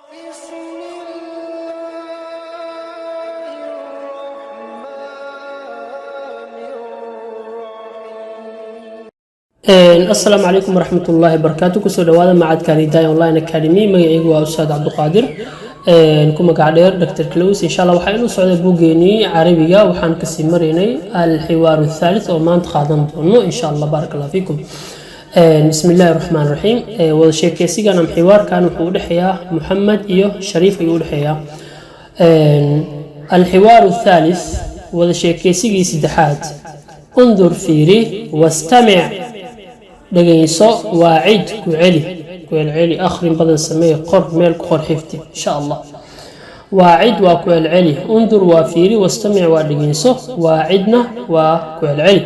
بسم الله الرحمن الرحيم. Asalaamu calaykum waraxmatullaahi wabarakaatu. Kusoo dhawaada macadka Alhidaaya Online Academy. Magacaygu waa Ustaad Cabduqaadir, ku magac dheer Dr Close. Insha Allah waxaa inuu socday buuggeenii Carabiga. Waxaan kasii maraynay الحوار الثالث oo maanta qaadan doono, insha Allah. Baaraka Allah fiikum. Bismi illaahi raxmaan raxiim. Wada sheekeysigan ama xiwaarkan wuxuu udhexeeyaa Muxamed iyo Shariif ayuu udhexeeyaa. الحوار الثالث, wada sheekeysigii saddexaad. انظر, fiiri, واستمع, dhegayso, وأعد, ku celi, ku celceli, akhrin badan sameey, qor, meel ku qor, xifdi, insha Allah. وأعد waa ku celceli. انظر waa fiiri, واستمع waa dhegayso, وأعد na waa ku celceli.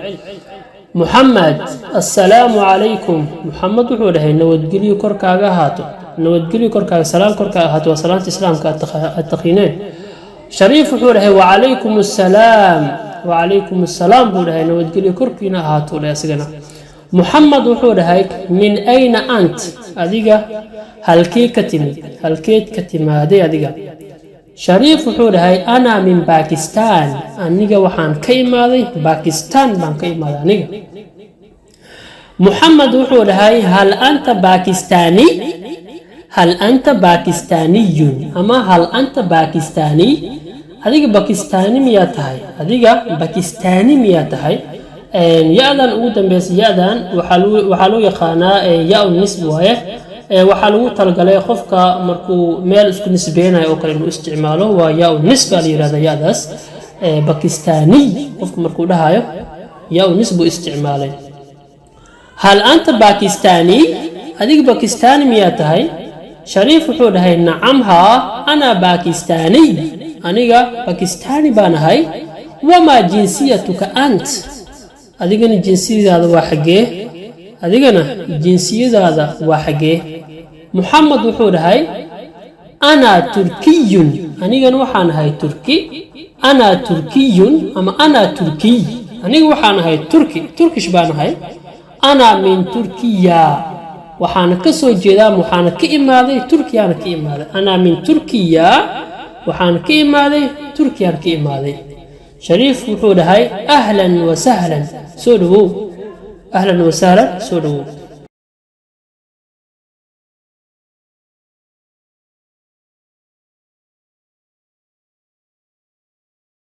Muxamed: assalaamu calaykum. Muxamed wuxuu dhahay: nabadgelyo korkaaga ahaato, nabadgelyo korkaaga, salaam korkaaga ahaato. Waa salaanta Islaamka aad taqiineen. Shariif wuxuu dhahay: wacalaykum assalaam. Wacalaykum assalaam buu dhahay, nabadgelyo korkiina ahaato dhahay asigana. Muxamed wuxuu dhahay: من أين أنت? Adiga halkee ka timid? Halkeed ka timaaday adiga? Shariif wuxuu dhahay: أنا من باكستان. Aniga waxaan ka imaaday Bakistan baan ka imaaday aniga. Muxamed wuxuu dhahay: هل أنت باكستاني? هل أنت باكستاني ama هل أنت باكستاني? Adiga Bakistaani miyaa tahay? Adiga Bakistaani miyaa tahay? Ya-dan ugu dambeysa, ya-dan waxaa loo yaqaanaa ياء النسبة waaye. Waxaa lagu talagalay qofka markuu meel isku nisbeynayo oo kale inuu isticmaalo. Waa ياء النسبة la yirahda ya-daas. باكستاني qofka markuu dhahayo, ياء النسبة isticmaalay. هل أنت باكستاني? Adiga Bakistaani miyaa tahay? Shariif wuxuu dhahay: نعم, haa, أنا باكستاني. Aniga Bakistaani baan ahay. وما جنسيتك أنت? Adigana jinsiyadaada waa xaggee? Adigana jinsiyadaada waa xaggee? Muxamed wuxuu dhahay: أنا تركي. Anigana waxaan ahay Turki. أنا تركي ama أنا تركي. Aniga waxaan ahay Turki, Turkish baan ahay. أنا من تركيا. Waxaana ka soo jeedaa, waxaana ka imaaday Turkiyaana ka imaaday. أنا من تركيا. Waxaan ka imaaday Turkiyaan ka imaaday. Shariif wuxuu dhahay: أهلا وسهلا, soo dhawow. أهلا وسهلا, soo dhawow.